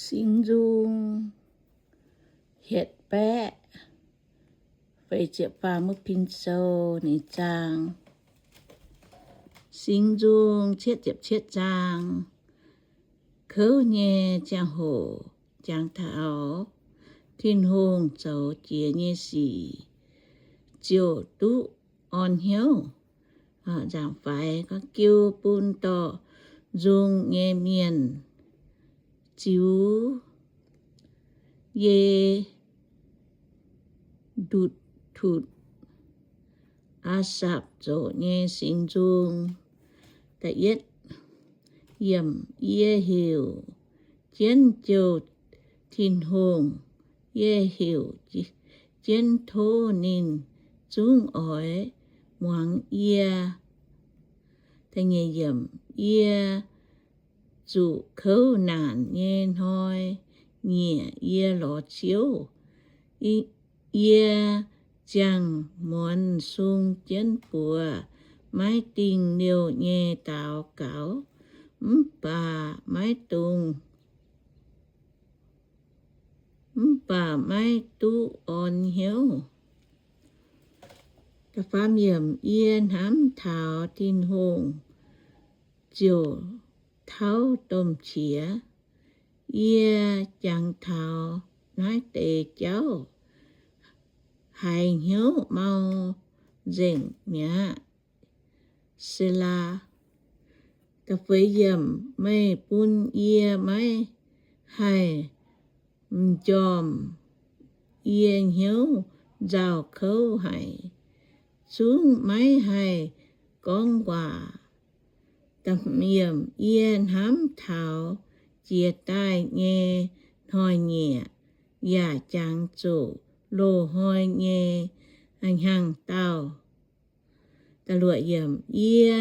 Singx Nzung hietc baeqv feix ziepc faam wuov pin sou ninh zaang. Singx Nzung cietv ziepc cietv zaang. Kouv nyei ziangh hoc jangx taux Tin-Hungh zoux jiex nyei sic ziouc duqv orn hnyouv. Nzaangc faix gorngv jiu bun dorh nzung nyei mienh ziux Ye^ndu^tutc, Aa^sapc zoqc nyei singx nzung. Da'yietv yiemc, yie heuc jienv jouh Tin-Hungh, yie heuc jienv tov ninh zungv oix muangx yie. Da'nyeic yiemc, yie zuqc kouv naanc nyei hnoi-nyieqc yie lorz Ziouv. Yie ziangh muonz sung jienv buoz maiv dingh liouh nyei daux gaux, mv baac maiv dungx, mv baac maiv duqv orn hnyouv. Da'faam yiemc, yie hnamv taux Tin-Hungh ziouc tauv domh qiex. Yie jangx taux naaiv deix jauv haiz hnyouv mau nzengc mi'aqv. Selaa. Da'feix yiemc, meih bun yie maiv haih m'njormh, yie hnyouv nzauh kouv haic, zungv maiv haih gorngv waac. Da'hmz yiemc, yie hnamv taux jiex daaih nyei hnoi-nyieqc yaac jangx zuqc loz-hnoi nyei hnyangx-daauh. Da'luoqc yiemc, yie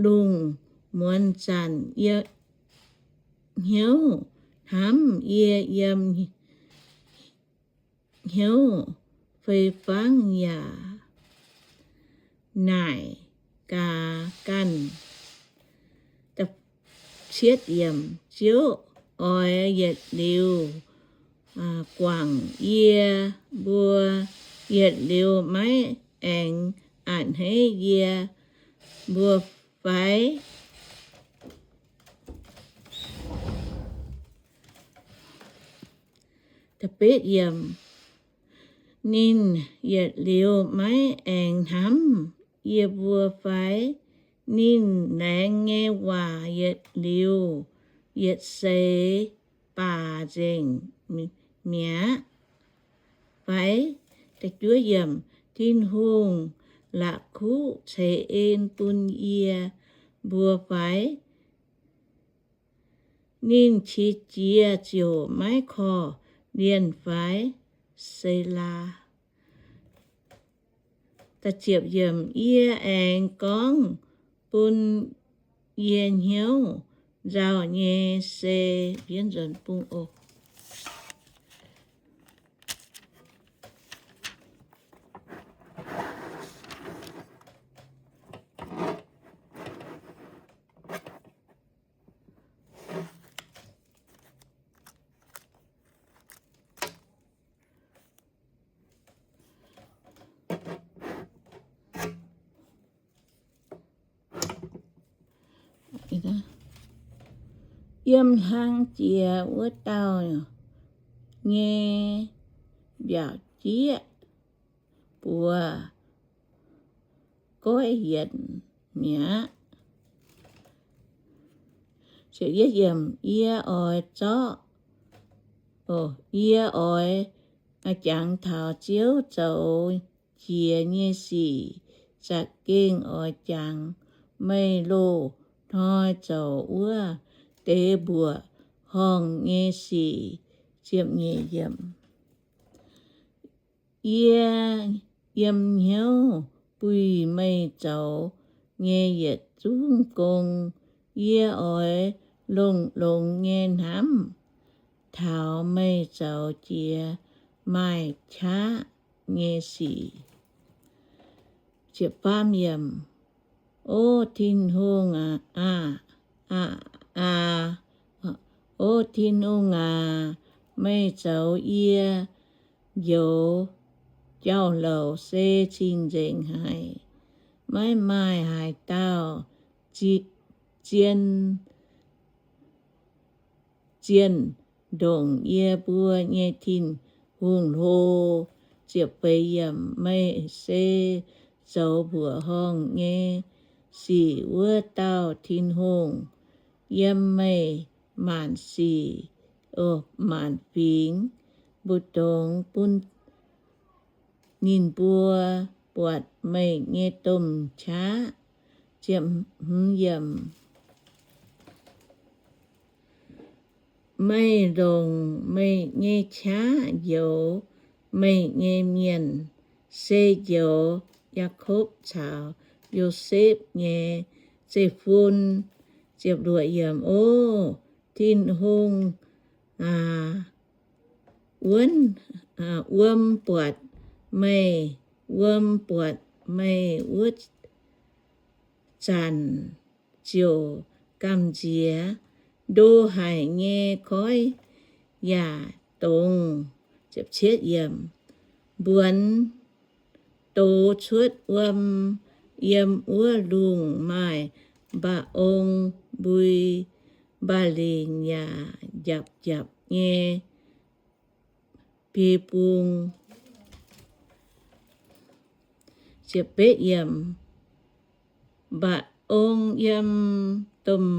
lungh muonz zanc yie hnyouv hnamv, yie yiem hnyouv fei-fangv yaac naaic gaax ganh. Cietv yiemc, Ziouv oix yietc liuz guangc yie mbuo, yietc liuz maiv aengx a'hneiv yie mbuo fai? Da'betv yiemc, ninh yietc liuz maiv aengx hnamv yie mbuo fai? Ninh laengz nyei waac yietc liuz yietc seix baac nzengc mi'aqv fai? Da'juov yiemc, Tin-Hungh la'kuqv ceix en bun yie mbuo fai? Ninh qiex jiez ziouc maiv korv-lienh fai? Selaa. Da'ziepc yiemc, yie aengx gorngv bun yie hnyouv nzauh nyei se, yiem hlang jiex wuov dauh nyei mbiaauc jieqv buoz goiv yienc mi'aqv. Yie oix zorqv, yie oix jangx taux Ziouv zoux jiex nyei sic, za'gengh oix jangx meih loz-hnoi zoux wuov deix mbuoqc horngh nyei sic. Yie yiem hnyouv buih meih zoux nyei yietc zungv gong. Yie oix longx-longx nyei hnamv taux meih zoux jiex maaih qaqv nyei sic. O Tin-Hungh aah, aah, aah, O Tin-Hungh aac, meih zoux yie njoux jauv-louc se cing-nzengc haic. Maiv maaih haaix dauh zien zienh ndongc yie mbuo nyei Tin-Hungh hlo. Meih se zoux mbuoqc horngh nyei sic wuov dauh Tin-Hungh. Yiem meih maanc sic, maanc fingx, mbu'ndongx bun ninh mbuo buatc meih nyei domh qaqv. Meih longc meih nyei qaqv njoux meih nyei mienh, se njoux Yaakopv caux Yosepv nyei zeiv-fun. O Tin-Hungh aac, wuonv, wuom buatc meih, wuom buatc meih wuov zanc ziouc gamh nziex. Ndo haic nyei koiv yaac dongz, mbuonx dox cuotv wuom. Yiem wuov lungh maaih mba'ong mbui, mba'lingc yaac njapc njapc nyei biei bung. Mba'ong yiem domh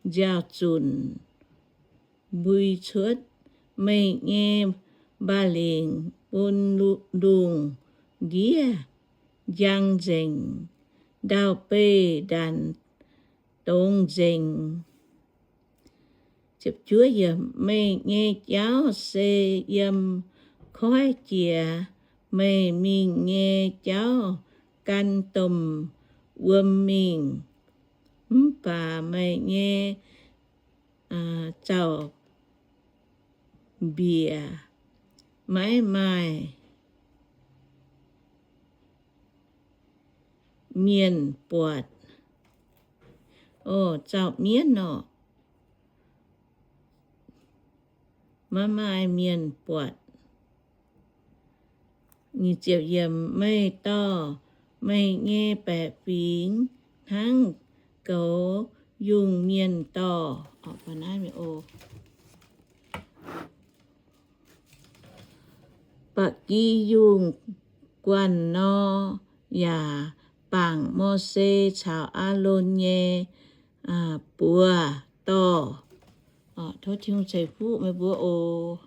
nziaaux-zunc mbui cuotv. Meih nyei mba'lingc bun lungh ndiev njang nzengc, ndau-beih ndanc dongz nzengc. Meih nyei jauv se yiem koiv jiex, meih mingh nyei jauv gan domh wuom mingh. Mv baac meih nyei zaux-mbiec maiv maaih mienh buatc. Zaux-mienv orqc, maiv maaih mienh buatc. Meih dorh meih nyei baeqc fingx hnangv goux yungh mienh dorh. Ba'gi yungh guanh nor, yaac bangc Mose caux Aalon nyei buoz dorh. Tov Tin-Hungh ceix fuqv meih mbuo oc.